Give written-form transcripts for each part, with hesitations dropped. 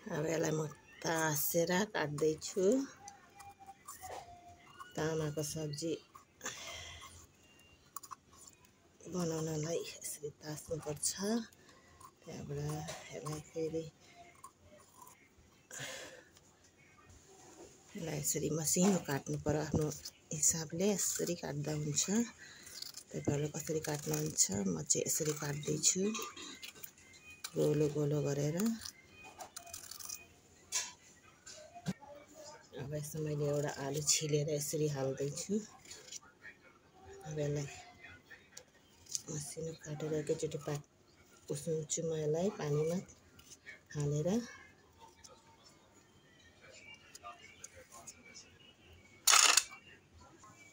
अब यसलाई म तासेर काट्दैछु। तामाको सब्जी बनाउनलाई यसरी तास्नुपर्छ। त्यहाँबाट यसलाई फेरि यसलाई यसरी मसिनो काट्नु पर्यो। आफ्नो हिसाबले यसरी काट्दा हुन्छ। तपाईहरुले कसरी काट्नुहुन्छ म चाहिँ यसरी काट्दैछु, गोलो गोलो गरेर। अब यसमा मैले एउटा आलु छिलेर यसरी हाल्दैछु। अब यसलाई मसिनो काटेर एकैचोटि उसिन्छु म यसलाई पानीमा हालेर।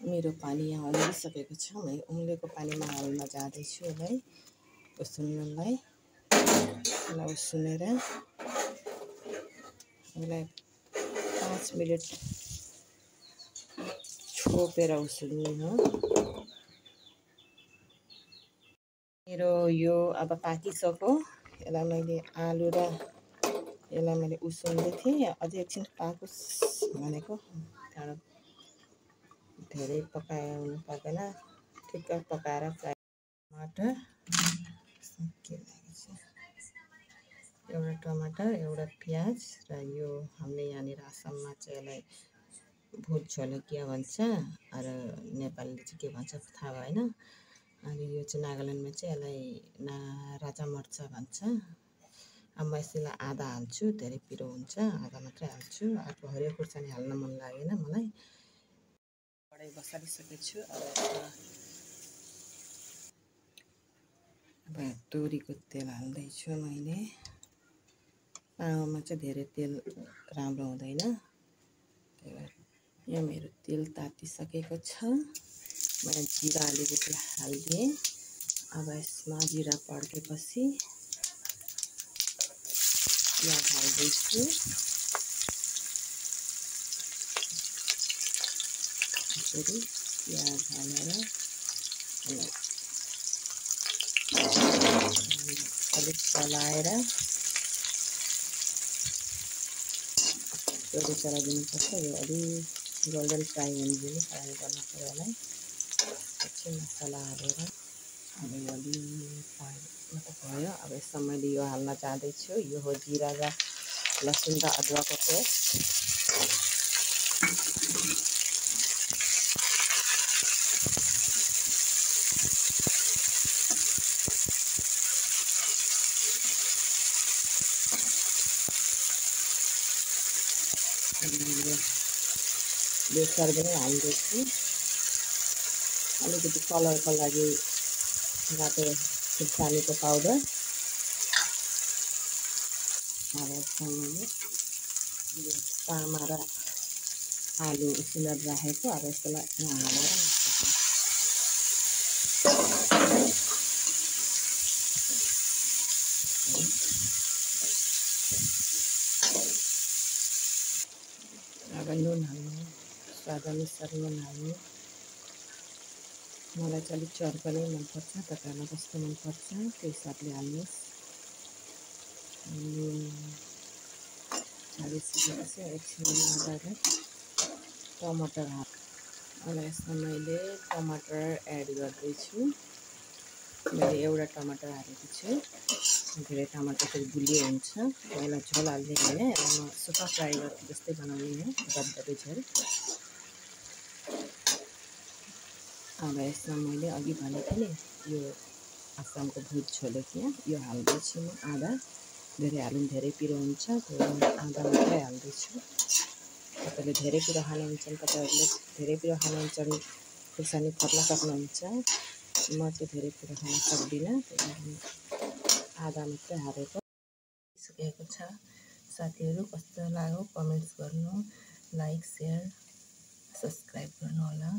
मेरो पानी यहाँ उम्लिसकेको छ। म उम्लेको पानीमा हाल्न जाँदैछु यसलाई उसिन्नलाई। यसलाई उसिनेर यसलाई 5 मिनेट छोपेर उसिन्नु हो। मेरो यो अब पाकिसक्यो। यसलाई मैले आलु र यसलाई मैले उसिन्दै थिएँ। अझै एकछिन पाकोस् भनेको। त्यहाँबाट धेरै पकाउनु पर्दैन, ठिक्क पकाएर फ्राई। टमाटर एउटा टमाटर, एउटा प्याज र यो हामीले यहाँनिर आसाममा चाहिँ यसलाई भुट झोलकिया भन्छ, र नेपालीले चाहिँ के भन्छ थाहा भएन। अनि यो चाहिँ नागाल्यान्डमा चाहिँ यसलाई राजा मर्च भन्छ। अब म यसलाई आधा हाल्छु, धेरै पिरो हुन्छ, आधा मात्रै हाल्छु। अर्को हरियो खुर्सानी हाल्न मन लागेन मलाई। कडाई बसालिसकेको छु। अब तोरीको तेल हाल्दैछु मैले। तामामा चाहिँ धेरै तेल राम्रो हुँदैन। त्यही भएर यहाँ मेरो तेल तातिसकेको छ। मैले जिरा अलिकति हालिदिएँ। अब यसमा जिरा पड्केपछि प्याज हाल्दैछु। यसरी प्याज हालेर अलिक चलाएर तोरी चलाइदिनुपर्छ। यो अलिक गोल्डन फ्राई हुँदैन, फ्राई गर्नु पर्यो यसलाई। एकछिन मसला हालेर अब यो अलिक फ्राई मात्रै भयो। अब यसमा मैले यो हाल्न जाँदैछु। यो हो जिरा र लसुन र अदुवाको पेस्ट। बेसार पनि हाल्दैछु। अलिकति कलरको लागि रातो खुर्सानीको पाउडर। अब यसमा मैले यो तामा र आलु उसिनेर राखेको, अब यसलाई यहाँ हालेर अब नुन हाल्नु, स्वाद अनुसार नुन हाल्नु। मलाई चाहिँ अलिक चर्को नै मनपर्छ, तपाईँहरूलाई कस्तो मनपर्छ त्यो हिसाबले हाल्नुहोस्। नुन हालिसकेपछि एकछिन मजाले टमाटर अब यसमा मैले टमाटर एड गर्दैछु। मैले एउटा टमाटर हालेको छु। धेरै टमाटर फेरि गुलियो हुन्छ। यसलाई झोल हाल्ने होइन, यसलाई म सुक्खा फ्राई जस्तै बनाउने हो, दबदबे झोल। अब यसमा मैले अघि भनेको नि यो आसामको भुट झोलकिया यो हाल्दैछु म आधा। धेरै हाल्नु धेरै पिरो हुन्छ, त्यही भएर आधा मात्रै हाल्दैछु। तपाईँले धेरै पिरो खानुहुन्छ भने तपाईँहरूले धेरै पिरो खानुहुन्छ भने खुर्सानी फर्न सक्नुहुन्छ। म चाहिँ धेरै पिरो खान सक्दिनँ, त्यही भएर आधा मात्रै हालेको। सकेको छ। साथीहरू कस्तो लाग्यो कमेन्ट्स गर्नु, लाइक, सेयर, सब्सक्राइब गर्नु होला।